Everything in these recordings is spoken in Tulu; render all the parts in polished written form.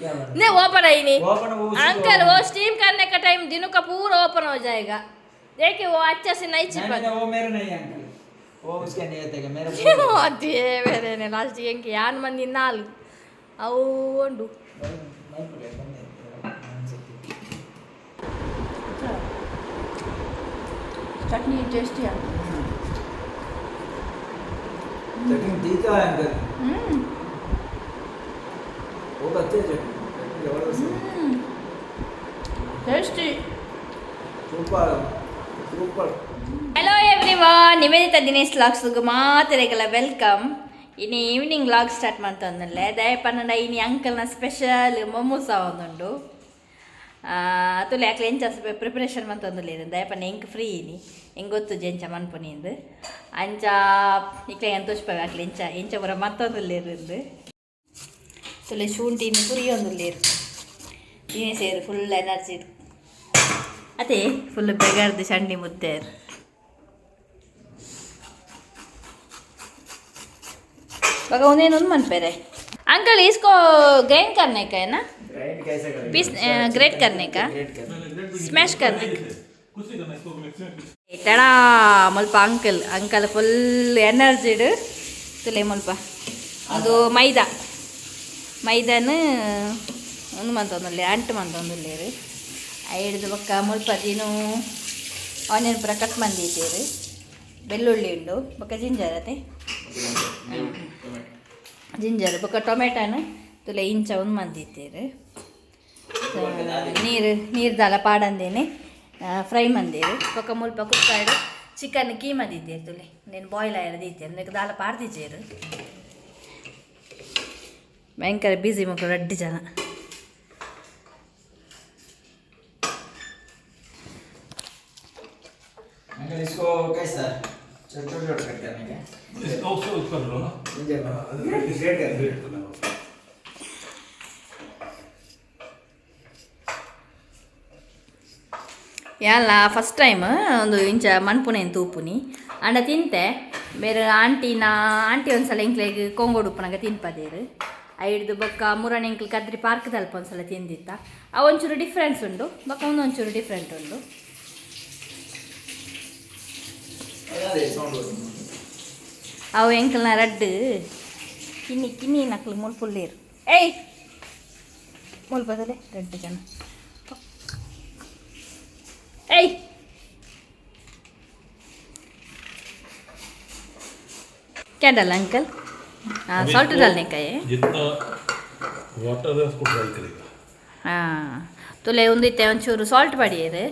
क्या बना? नहीं ओपन है ही नहीं। ओपन वो उसी को- अंकल, वो स्टीम करने का टाइम दिनों का पूरा ओपन हो जाएगा। देखिए, वो अच्छा से नहीं नहीं, चिपक नहीं, वो मेरे नहीं है अंकल, वो उसके नहीं है, मेरे पूरा- ದೇವರೇನೆ, ಲಾಸ್ಟ್ ಎಂಕ್ ಯಾನ್ ಮಂದಿ ನಾಲ್ ಅವು ಉಂಡು. नहीं पड़ेगा, बंद है। ಚಟ್ನಿ ಟೇಸ್ಟಿ. चटनी तीखा है अंकल। बहुत अच्छे चटनी, चटनी जबरदस्त है। Tasty. Super super. Hello everyone, Nivedita Dinesh vlogs ಮಾತೆರೆಗೆಲ್ಲ welcome. ಇನಿ ಈವ್ನಿಂಗ್ ವ್ಲಾಗ್ ಸ್ಟಾರ್ಟ್ ಮಂತೊಂದುಲ್ಲೆ. ದಯ ಪನ್ನಡ ಇನಿ ಅಂಕಲ್ನ ಸ್ಪೆಷಲ್ ಮೊಮೋಸ ಒಂದುಂಡು. ತುಲೆ ಅಕ್ಲೆ ಎಂಚ ಪ್ರಿಪರೇಷನ್ ಮಂತೊಂದುಲ್ಲೆರ್. ದಯ ಪನ್ನ ಎಂಕ್ ಫ್ರೀ ಇನಿ, ಎಂಕ್ ಗೊತ್ತುಜಿ ಎಂಚ ಮನ್ಪುನಿಂದು. ಅಂಚ ಇಕ್ಲೆ ತೋಜ್ಪಾವೆ ಅಕ್ಲೆ ಎಂಚ ಎಂಚ ಪೂರ ಮಂತೊಂದುಲ್ಲೆರ್ ಇಂದು. ತುಲೆ ಶುಂಠಿನ ಪುರಿಯೊಂದುಲ್ಲೆರ್. ದಿನೇಶೇರು ಫುಲ್ ಎನರ್ಜಿ ಅದೇ, ಫುಲ್ ಬೆಗರ್ದು ಚಂಡಿ ಮುದ್ದೇರು. ಬೊಕ ಉಂದೇನು ಒಂದು ಮನ್ಪೆರೆ अंकल, इसको ग्राइंड करने का है ना? ग्राइंड कैसे करेंगे? पीस, ग्रेट करने का? ग्रेट करने। स्मैश करने का? कुछ नहीं करना इसको, मिक्सी में पीस। ತಡ ಮುಲ್ಪ ಅಂಕಲ್, ಅಂಕಲ್ ಫುಲ್ ಎನರ್ಜಿಡ್. ತುಲೆ ಮುಲ್ಪ ಅದು ಮೈದಾ, ಮೈದಾನ ಒಂದು ಮಂತೊಂದುಲ್ಲೆ, ಅಂಟು ಮಂತೊಂದುಲ್ಲೇರು. ಐಡ್ದು ಬೊಕ್ಕ ಮುಲ್ಪ ದಿನು ಆನಿಯನ್ ಪೂರ ಕಟ್ ಮಂದಿತ್ತೇರು, ಬೆಳ್ಳುಳ್ಳಿ ಉಂಡು, ಬೊಕ್ಕ ಜಿಂಜರ್ ಅತೆ, ಜಿಂಜರ್ ಬೊಕ್ಕ ಟೊಮೆಟೊನ ತುಲೆ ಇಂಚ ಒಂದು ಮಂದಿತ್ತೇರು. ನೀರು ನೀರು ದಾಲ ಪಾಡಂದೇನೆ ಫ್ರೈ ಮಂದೇರು. ಬೊಕ್ಕ ಮುಲ್ಪ ಕುಕ್ಕರ್ಡ್ ಚಿಕನ್ ಕೀಮ ದಿತ್ತೇರು. ತುಲೆ నేను ಬಾಯ್ಲ್ ಆಯರ ದೀತೇರು, ನೆಕ್ ದಾಲ ಪಾಡ್ದಿಜೇರು. ಭಯಂಕರ ಬ್ಯುಸಿ ಮಕ್ಕಳು ರಡ್ಡು ಜನ. अंकल, इसको कैसा छोटे छोटे छोटे कट करने का? इसको उसको कर लो ना। जिंजर ग्रेट ग्रेट करने। ग्रेट करना है बस। ಯಾಲ ಫಸ್ಟ್ ಟೈಮ್ ಒಂದು ಇಂಚ ಮನ್ಪುನೇನು ತೂಪುನಿ. ಅಂಡ ತಿಂತೆ ಬೇರೆ ಆಂಟಿನ, ಆಂಟಿ ಒಂದ್ಸಲ ಎಂಕ್ಲೆಗ್ ಕೊಂಗೋಡು ಉಪ್ಪುನಗ ತಿನ್ಪದೇರು. ಐಡ್ದು ಬೊಕ್ಕ ಮುರಣ್ ಎಂಕ್ಲು ಕದ್ರಿ ಪಾರ್ಕ್ ದಲ್ಪ ಒಂದ್ಸಲ ತಿಂದಿತ್ತ. ಅವು ಒಂಚೂರು ಡಿಫ್ರೆನ್ಸ್ ಉಂಡು, ಬೊಕ್ಕ ಒಂದೊಂಚೂರು ಡಿಫ್ರೆಂಟ್ ಉಂಡು. ಅದೇ ಸೌಂಡ್. ಅವು ಎಂಕಲ್ನ ರಡ್ಡು ಕಿನ್ನಿ ಕಿನ್ನಿ ನಕ್ಲು ಮುಲ್ಪುಲ್ಲೇರು. ಏಯ್, ಮುಲ್ಪದಲೆ ರಡ್ಡು ಜನ. ಏಯ್, क्या डाला अंकल? हाँ। अब सॉल्ट इसको डालने का है। जितना वाटर है उसको ड्राई करेगा। ಹಾಂ, ತುಲೆ ಒಂದಿತ್ತೆ ಒಂಚೂರು ಸಾಲ್ಟ್ ಪಾಡಿಯೆರ್.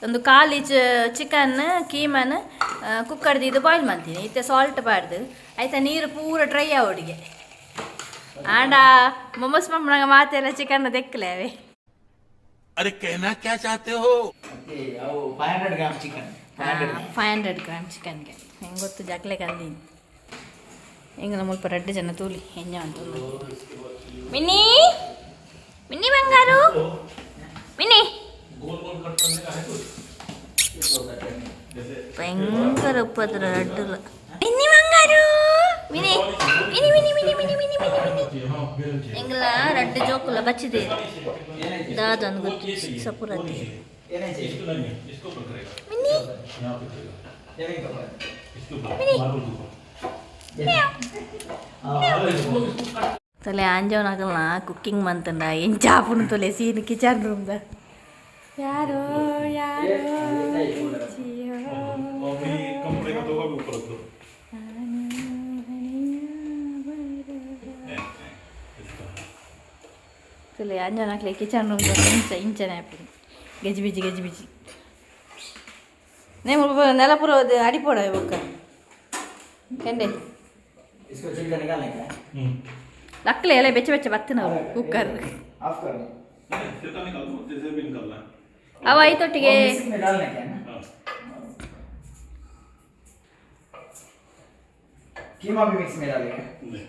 ಒಂದು ಖಾಲಿ ಚಿಕನ್ ಕೀಮನ್ ಕುಕ್ಕರ್ದು ಇದು ಬಾಯ್ಲ್ ಮಾಡ್ತೀನಿ. ಇತ್ತೆ ಸಾಲ್ಟ್ ಪಾಡ್ದು ಆಯ್ತಾ, ನೀರು ಪೂರ ಡ್ರೈ ಆವಡಿಗೆ. ಆಂಡ ಮೊಮೋಸ್ ಮಮ್ಮನಾಗ ಮಾತೆಲ್ಲ ಚಿಕನ್ ದೆಕ್ಕಲೆ ಅವೆ. अरे, कहना क्या चाहते हो? ಅವು 500 ಗ್ರಾಮ್ ಚಿಕನ್, 500. 500 ಗ್ರಾಮ್ ಚಿಕನ್ಗೆ ಹೆಂಗೆ ಗೊತ್ತು ಜಕ್ಲೆ ಕಂದೀನಿ. ಹೆಂಗೆ ಮುಲ್ಪ ರಡ್ಡು ಜನ ತೂಲಿ ಹೆಂಜ ಅಂತ. ಮಿನ್ನಿ, ಮಿನ್ನಿ ಬಂಗಾರು, ಮಿನ್ನಿ. गोल गोल कट करने का है कुछ? जैसे ಭಯಂಕರ ಉಪದ್ರ ರಡ್ಡುಲ. ಮಿನ್ನಿ ಬಂಗಾರು, mini mini mini mini mini mini mini mini. चाहिए, हाँ, बेलन चाहिए। ಎಂಗ್ಲ ರಡ್ಡು ಜೋಕುಲ ಬಚ್ಚಿದೆ. ದಾದೊಂದು ಗೊತ್ತು ಸಪುರತೆ. ಏನೇ. इसको नहीं नहीं, इसको ऊपर करेगा। ಮಿನ್ನಿ. यहाँ पे करेगा। ಜಮೀನ್ ಕಬ್ಬ। इसके ऊपर, मार्बल के ऊपर। हाँ, इसको इसको कट ತೊಲೆ ಆಂಜೋನಗಲ್ನ ಕುಕ್ಕಿಂಗ್ ಮಂತಂಡ ಎಂಚಾಪುನು. ತೊಲೆ ಸೀನ್ ಕಿಚನ್ ರೂಮ್ದ ಯಾರೋ ಯಾರೋ. और भी कम पड़ेगा तो भी ऊपर रख दो। इसका ತೊಲೆ ಆಂಜೋನಕ್ಲೆ ಕಿಚನ್ ರೂಮ್ ಇಂಚ ಇಂಚನೆ ಆಪುನು. ಗಜಿ ಬಿಜಿ ಗಜಿ ಬಿಜಿ. ನೇ ಮುಲ್ಪ ನೆಲ ಪೂರ ಅಡಿಪೋಡ ಬೊಕ್ಕ ಕೆಂಡೆ. इसको छिलका निकालने का है? ಲಕ್ಲೆ ಎಲ್ಲ ಬೆಚ್ಚ ಬೆಚ್ಚ ಬತ್ತಿನವು ಕುಕ್ಕರ್. ऑफ कर दो। नहीं, छिलका निकाल दो, जैसे भी निकालना है। ಅವ ಐತೊಟ್ಟಿಗೆ वो मिक्सी में डालने का है ना? हाँ। कीमा भी मिक्सी में डालेंगे? नहीं।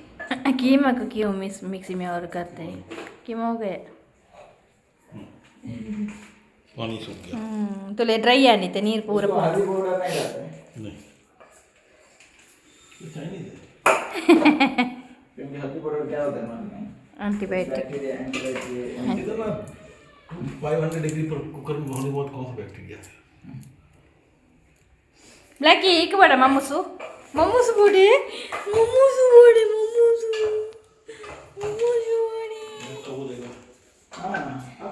कीमा को क्यों मिक्स मिक्सी में और करते हैं? कीमा हो गया। पानी सूख गया। ತುಲೆ ಡ್ರೈ ಆನಿತ್ತೆ ನೀರು ಪೂರ. इसको हल्दी पाउडर नहीं डालते हैं? नहीं, ये चाइनीज है। क्योंकि हल्दी पाउडर क्या होता है मालूम है? Antibiotic. Bacteria, antibacteria. इधर ना 500 डिग्री पर कुकर में होने के बाद कौन सा बैक्टीरिया है? ಬ್ಲ್ಯಾಕಿ ಈಕ ಬೇಡ ಮಮ್ಮೂಸು ಮಮ್ಮೂಸು ಬೋಡಿ ಮಮ್ಮೂಸು ಬೋಡಿ ಮಮ್ಮೂಸು ಮಮ್ಮೂಸು ಬೋಡಿ. तो वो देगा। हाँ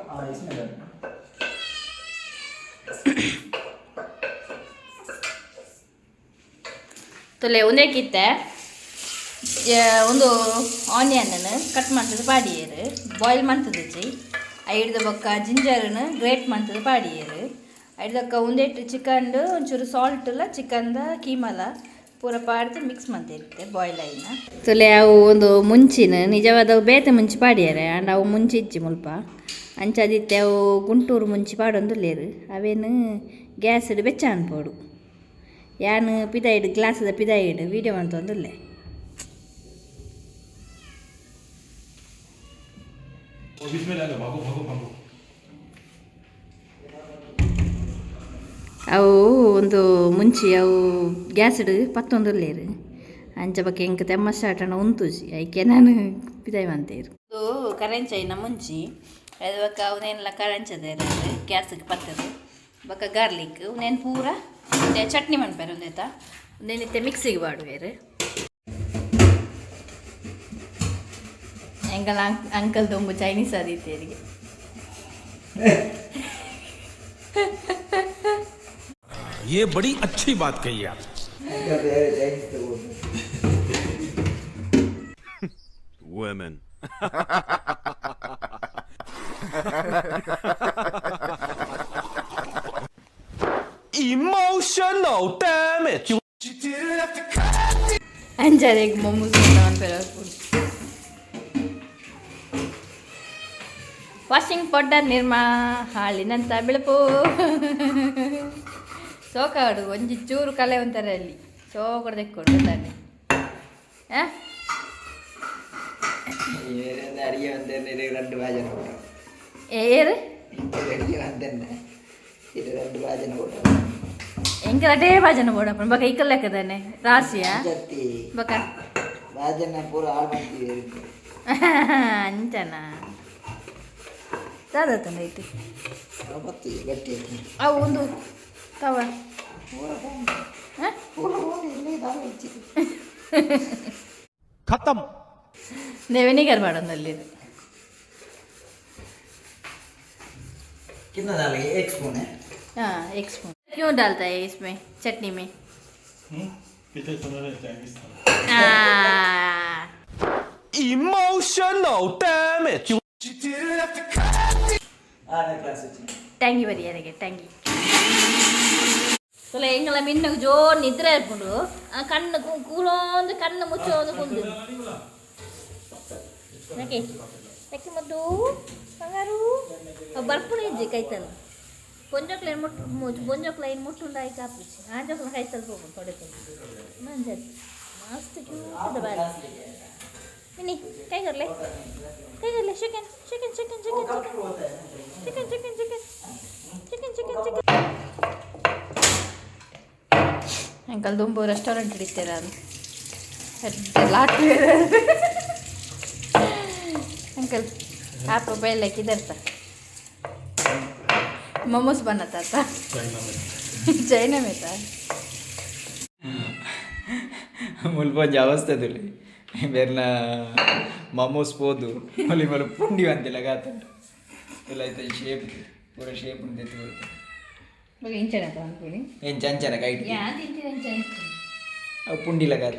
हाँ, इसमें डालना। ತೊಲೆ ಒಂದೇಕಿತ್ತೆ ಒಂದು ಆನಿಯನ್ ಕಟ್ ಮಾಡ್ತದೆ ಪಾಡಿಯರು ಬಾಯ್ಲ್ ಮಂತದಜಿ ಐಡ್ದ ಬೊಕ್ಕ ಜಿಂಜರ್ನು ಗ್ರೇಟ್ ಮಂತದ ಪಾಡಿಯರು ಐಡ್ದಕ್ಕ ಒಂದೇಟ್ ಚಿಕನ್ ಒಂಚೂರು ಸಾಲ್ಟ್ ಎಲ್ಲ ಚಿಕನ್ದ ಕೀಮಲ ಪೂರ ಪಾಡ್ದು ಮಿಕ್ಸ್ ಮಂತಿರುತ್ತೆ ಬಾಯ್ಲ್ ಆಯಿನ. ತೊಲೆ ಅವು ಒಂದು ಮುಂಚಿನ ನಿಜವಾದ ಬೇತೆ ಮುಂಚಿ ಪಾಡಿಯರೆ ಆಂಡ್ ಅವು ಮುಂಚಿ ಇಜ್ಜಿ ಮುಲ್ಪ ಅಂಚಾದಿತ್ತೆ ಅವು ಗುಂಟೂರು ಮುಂಚಿ ಪಾಡೊಂದುಲ್ಲೇರು ಅವೇನು ಗ್ಯಾಸ್ ಬೆಚ್ಚ ಅನ್ಪೋಡು ಯಾನ್ ಪಿದಾಯಿಡು ಗ್ಲಾಸದ ಪಿದಾಯಿಡು ವೀಡಿಯೋ ಮಂತೊಂದುಲ್ಲೆ. और इसमें लाएगा, भागो भागो भागो। ಅವು ಒಂದು ಮುಂಚಿ ಅವು ಗ್ಯಾಸ್ಡ್ ಪತ್ತೊಂದುಲ್ಲೇರು ಅಂಚ ಬೊಕ ಎಂಕ್ ತೆಮ್ಮ ಸ್ಟಾರ್ಟ್ ಅಣ್ಣ ಉಂತುಜಿ ಐಕೆ ನಾನು ಪಿದಾಯಿ ಮಂತೇರು. ಇದು ಕರೆಂಚೈನ ಮುಂಚಿ ಅದು ಬೊಕ ಅವನೇನೆಲ್ಲ ಕರೆಂಚದ ಗ್ಯಾಸ್ಗೆ ಪತ್ತದು ಬೊಕ ಗಾರ್ಲಿಕ್ ಉನೇನು ಪೂರ ಮತ್ತೆ ಚಟ್ನಿ ಮನ್ಪೇರು ಒಂದೇತ ಒಂದೇನಿತ್ತೆ ಮಿಕ್ಸಿಗೆ ಬಾಡುವೇರು. ಎಂಕಲ್ ಅಂಕಲ್ ದೊಂಬು ಚೈನೀಸ್ ಆದಿತ್ತೇರಿಗೆ. ये बड़ी अच्छी बात कही आप। अंकल ಬೇರೆ ಚೈನೀಸ್ ತಗೋದು। Women. Emotional damage. ಅಂಜಾರೆಗ್ ಮೊಮೋಸ್ ಮನ್ಪೇರು. ವಾಷಿಂಗ್ ಪೌಡರ್ ನಿರ್ಮಾ ಹಾಳಿನಂತ ಬಿಳುಪು ಸೋಕಾಡು ಒಂಜಿ ಚೂರು ಕಲೆ ಒಂತಾರೆ ಅಲ್ಲಿ ಸೋಕಡು ತೆಕ್ಕೊಡು ಗೊತ್ತಾನೆ. ಆ ಅಡಿಗೆ ಬಂದೇನೆ ಎರಡು ಭಾಜನ ಕೊಟ್ಟ. ಏರು? ಅಡಿಗೆ ಬಂದೇನೆ ಇದು ಎರಡು ಭಾಜನ ಕೊಟ್ಟ. ಎಂಕಲ ಅಟೇ ಭಾಜನ ಬೋಡಪ್ಪ ಬಕ ಇಕ್ಕಲ್ ಲೆಕ್ಕದಾನೆ ರಾಶಿಯಾ. ಜತ್ತಿ. ಬಕ ಭಾಜನ ಪೂರ ಹಾಳು ಮಾಡ್ತೀವಿ. ಅಂಚನ ದಾದ ತಂದೈತಿ. ಬತ್ತಿ ಗಟ್ಟಿ ಐತಿ. ಅವು ಒಂದು ತವ. ಪೂರ ಹಾಂ. ಪೂರ ಇಲ್ಲಿ ದಾದ ಹೆಚ್ಚಿದೆ. खत्म। ವಿನಿಗರ್ ಮಾಡೋದಲ್ಲಿ. कितना डालेंगे? एक स्पून है। हाँ, एक स्पून। क्यों डालता है इसमें चटनी में? पीछे सुना रहे चाइनीज था। आ, Emotional damage. ಆರನೇ ಕ್ಲಾಸ್. ಟ್ಯಾಂಗಿ ಬರಿಯಾರಿಗೆ ಟ್ಯಾಂಗಿ ತೊಲೆ ಎಂಗಳ ಮಿನ್ನಗ್ ಜೋರ್ ನಿದ್ರೆ ಇರ್ಪುಂಡು. ಆ ಕಣ್ಣು ಕೂಲೊಂದು ಕಣ್ಣು ಮುಚ್ಚೋದು ಕುಂದು ಓಕೆ ಯಾಕೆ ಮುದ್ದು ಬಂಗಾರು ಅವು ಬರ್ಪುಣ ಇಜ್ಜಿ ಕೈತಲ್ ಪೊಂಜೋಕ್ಲೈನ್ ಮುಟ್ಟು ಪೊಂಜೋಕ್ಲೈನ್ ಮುಟ್ಟುಂಡ ಆಯ್ತು ಆಪುಜಿ ಆಂಜೋಕ್ಲ ಕೈತಲ್ ಹೋಗು ತೊಡೆ ಮಂಜತ್ ಮಸ್ತ್ ಕ್ಯೂಟ್ ಬಾರಿ. ಮಿನಿ ಕೈ ಕರ್ಲೆ ಕೈ ಕರ್ಲೆ chicken chicken chicken chicken chicken chicken chicken chicken chicken chicken chicken. Uncle ದುಂಬು restaurant ಹಿಡಿತೀರ ಲಾಟ್ ಅಂಕಲ್ ಆಪ ಬೈಲಕ್ಕೆ ಇದರ್ಥ ಮೊಮೋಸ್ ಬನ್ನತ್ತ. चाइना में। ಚೈನಾ ಮೇತ. ಮುಲ್ಪ ಒಂಜಿ ಅವಸ್ಥೆ ತುಲಿ ಬೇರ್ನ ಮಮೋಸ್ ಪೋದು ಮುಲಿ ಮುಲು ಪುಂಡಿ ಅಂತಿಲ್ಲ ಗಾತಂಡು ಇಲ್ಲ ಐತೆ ಶೇಪ್ ಪೂರ ಶೇಪ್ ಉಂಟು ಎತ್ತು ಬರ್ತದೆ. ಇಂಚನ ಅನ್ಕೊಳ್ಳಿ. ಏನು ಚಂಚನ ಕೈಟ್. ಯಾ ತಿಂತೀನಿ ಇಂಚನ. ಅವು ಪುಂಡಿ ಲಗಾತ.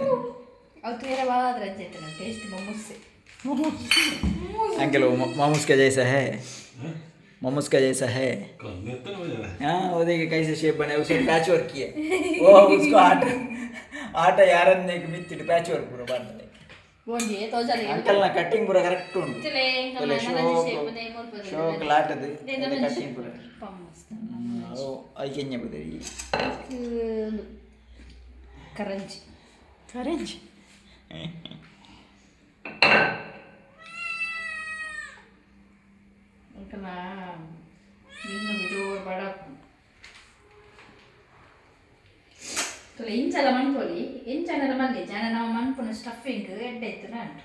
ಅವು ತೀರವಾದ ಅಂಚೈತೆ ಟೇಸ್ಟ್ ಮೊಮೋಸ್. अंकल, वो मोमोज का जैसा है, मोमोज का जैसा है। कौन इतना हो जा रहा है? हाँ, वो देखिए कैसे शेप बना है, उसमें पैच वर्क किया वो उसको आटा आटा यारन्ने ಮಿತ್ತಿಟ್ಟು ಪ್ಯಾಚ್ ವರ್ಕ್ ಪೂರ ಮಾಡ್ತಾರೆ. ಒಂಜಿ ತೋಜಾಲ. ಅಂಕಲ್ ನ ಕಟ್ಟಿಂಗ್ ಪೂರ ಕರೆಕ್ಟ್ ಉಂಟು. ಶೋಕ್ ಶೋಕ್ ಲಾಟದು ಕಟ್ಟಿಂಗ್ ಪೂರ ಅವು ಐಕೆಂಜ ಬದರಿ. ಕರಂಜಿ. ಕರೆಂಜಿ. ಅಂಕಲ ನಿನ್ನ ಜೋರು ಬಡ ತುಲೆ ಇಂಚಲ ಮನ್ಪೊಲಿ ಎಂಚನಲ ಮಲ್ಲೆ ಜನ ನಾವು ಮನ್ಪುನ ಸ್ಟಫಿಂಗ್ ಎಡ್ಡೆ ಇತ್ತು ನಂಟು.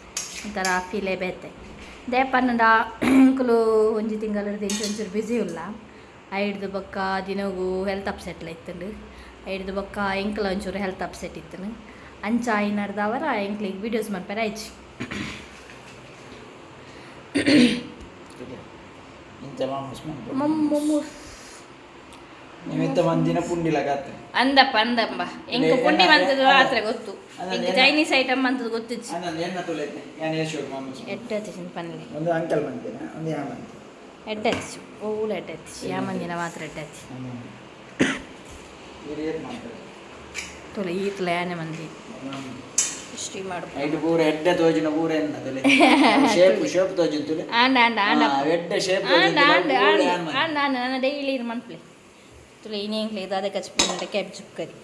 ಒಂಥರ ಫೀಲೇ ಬೇತೆ. ದೇಪನ್ನಡ ಎಂಕುಲು ಒಂಜಿ ತಿಂಗಳು ಇಂಚ ಒಂಚೂರು ಬ್ಯುಸಿ ಉಲ್ಲ. ಐಡ್ದು ಬೊಕ್ಕ ದಿನಗು ಹೆಲ್ತ್ ಅಪ್ಸೆಟ್ಲ ಇತ್ತುಂಡು. ಐಡ್ದು ಬೊಕ್ಕ ಎಂಕಲ ಒಂಚೂರು ಹೆಲ್ತ್ ಅಪ್ಸೆಟ್ ಇತ್ತುಂಡು. ಅಂಚ ಆಯಿನರ್ದವರ ಎಂಕ್ಲಿಗೆ ವೀಡಿಯೋಸ್ ಮನ್ಪೆರೆ ಆಯ್ಚಿ. ಇಂಚ ಮಾಮೂಸ್ ಮನ್ಪೊಡು. ಮೊಮ್ಮೋಸ್. ನೀವೆತ್ತ ಮಂದಿನ ಪುಂಡಿ ಲಗಾತ. ಅಂದಪ್ಪ ಅಂದಪ್ಪ, ಎಂಕ್ ಪುಂಡಿ ಮಂತದ್ದು ಮಾತ್ರ ಗೊತ್ತು, ಎಂಕ್ ಚೈನೀಸ್ ಐಟಮ್ ಮಂತದ್ದು ಗೊತ್ತಿಚ್ಚಿ. ಅಂದಂದು ಎನ್ನ ತುಲೈತೆ ಯಾನ್ ಏಶೋಡು ಮಾಮೂಸ್. ಎಡ್ಡೆ ಆತಿಜಿ ಪನ್ಲೆ. ಒಂದು ಅಂಕಲ್ ಮಂತಿನ, ಒಂದು ಯಾ ಮಂತಿ. ಎಡ್ಡೆ ಆತಿಜಿ, ಓಲ ಎಡ್ಡೆ ಆತಿಜಿ. ಯಾ ಮಂದಿನ ಮಾತ್ರ ಎಡ್ಡೆ ಆತಿಜಿ. ಇರು ಏತ್ ಮಾಡ್ತಾರೆ? ತುಲೆ ಈತಲ ಯಾನೆ ಮಂದಿ ಇಷ್ಟಿ ಮಾಡು. ಐಟ್ ಪೂರ ಎಡ್ಡೆ ತೋಜಿನ ಪೂರ ಎನ್ನ ತುಲೆ ಶೇಪ್ ಶೇಪ್ ತೋಜಿನ ತುಲೆ. ಆಂಡ ಆಂಡ ಆಂಡ. ಆ, ಎಡ್ಡೆ ಶೇಪ್. ಆಂಡ ಆಂಡ ಆಂಡ ಆಂಡ ಆಂಡ. ನಾನು ಡೈಲಿ ಇದು ಮನ್ಪ್ಲೆ ತುಲೆ. ಇನಿ ಎಂಕ್ಲೆ ದಾದ ಕಚ್ಪುಂಡ ಕ್ಯಾಬ್ ಕರಿ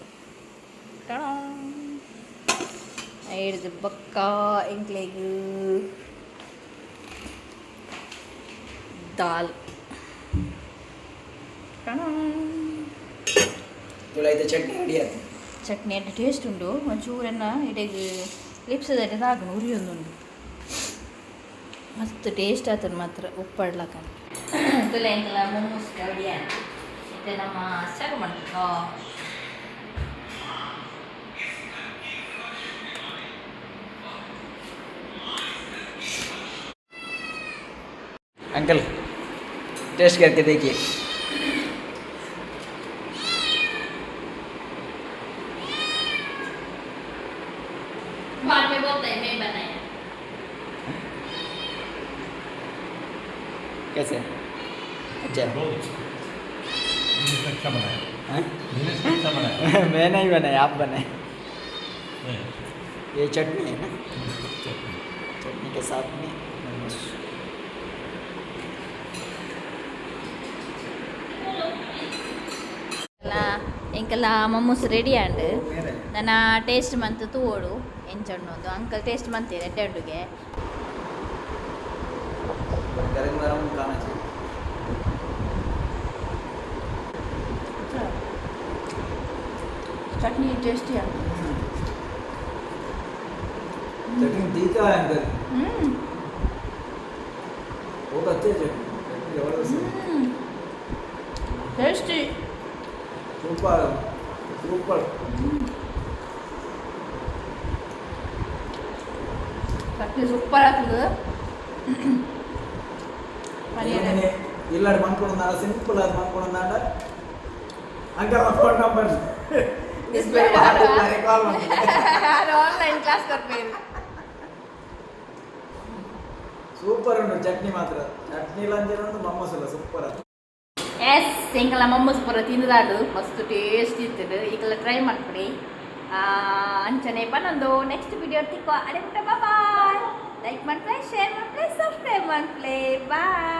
ಐಡ್ದು ಬೊಕ್ಕ ಎಂಕ್ಲೆಗ್ ದಾಲ್. ತುಲೆ ಐತೆ ಚಟ್ನಿ ರೆಡಿ ಆಯ್ತು. ಚಟ್ನಿ ಎಡ್ಡೆ ಟೇಸ್ಟ್ ಉಂಡು. ಒಂಚೂರನ್ನ ಇಡೆಗ್ ಲಿಪ್ಸ್ ತಾಗುಂಡು, ಉರಿಯೊಂದುಂಡು. ಮಸ್ತ್ ಟೇಸ್ಟ್ ಆತನ ಮಾತ್ರ ಉಪ್ಪಡ್ಲಕ. ತುಲೆ, ಎಂಕಲ ಮೊಮೋಸ್ ರೆಡಿ ಆಯ್ತು. ಇತ್ತೆ ನಮ್ಮ ಸರ್ವ್ ಮಾಡ್ಬೇಕು. अंकल, टेस्ट करके देखिए। बाद में बोलते हैं मैं बनाया। कैसे, अच्छा? बहुत अच्छा। दिनेश ने अच्छा बनाया। हाँ? दिनेश ने अच्छा बनाया। मैं नहीं बनाया, आप बनाए। नहीं। ये चटनी है ना? चटनी। चटनी के साथ में मोमोस। ಎಂಕಲ ಮೊಮೋಸ್ ರೆಡಿ ಆಂಡ್. ನನ್ನ ಟೇಸ್ಟ್ ಮಂತ್ ತೂವೊಡು ಎಂಚ ಉಂಡು. ಅಂಕಲ್ ಟೇಸ್ಟ್ ಮಂತೀರ, ಎಡ್ಡೆ ಉಂಡುಗೆ. गरम गरम खाना चाहिए। ಚಟ್ನಿ ಟೇಸ್ಟಿ. चटनी तीखा है अंकल। ಹ್ಞೂ. बहुत अच्छे चटनी, चटनी जबरदस्त है। Tasty. Super super. Chutney super ಆಗ್ತದೆ. ಇಲ್ಲಾಡ್ ಮನ್ಕೊಂಡ ಸಿಂಪಲ್ ಆಗಿ ಮನ್ಕೊಂಡ. ಅಂಕಲ್ ಫೋನ್ ನಂಬರ್ ಡಿಸ್ಪ್ಲೇ ಕಾಲ್ ಮಾಡ್ತಾರೆ. ಆನ್ಲೈನ್ ಕ್ಲಾಸ್ ಕೊಡ್ಬೇಕು. ಸೂಪರ್ ಉಂಟು ಚಟ್ನಿ ಮಾತ್ರ. ಚಟ್ನಿ ಇಲ್ಲ ಅಂಚಿನ ಮೊಮೋಸ್ ಇಲ್ಲ ಸೂಪರ್. ಎಸ್, ಎಂಕಲ ಮೊಮ್ಮಸ್ ಪೂರ ತಿಂದಾಡು. ಮಸ್ತ್ ಟೇಸ್ಟ್ ಇರ್ತದೆ. ಈಗೆಲ್ಲ ಟ್ರೈ ಮಾಡ್ಕೊಡಿ. ಅಂಚನೆ ಪನ್ನೊಂದು ನೆಕ್ಸ್ಟ್ ವಿಡಿಯೋ ತಿಕ್ಕೋ. ಅಡೆ ಬಾಯ್. ಲೈಕ್ ಮಾಡ್ಪ್ಲೆ, ಶೇರ್ ಮಾಡ್ಪ್ಲೆ, ಸಬ್ಸ್ಕ್ರೈಬ್ ಮಾಡ್ಪ್ಲೆ. ಬಾಯ್.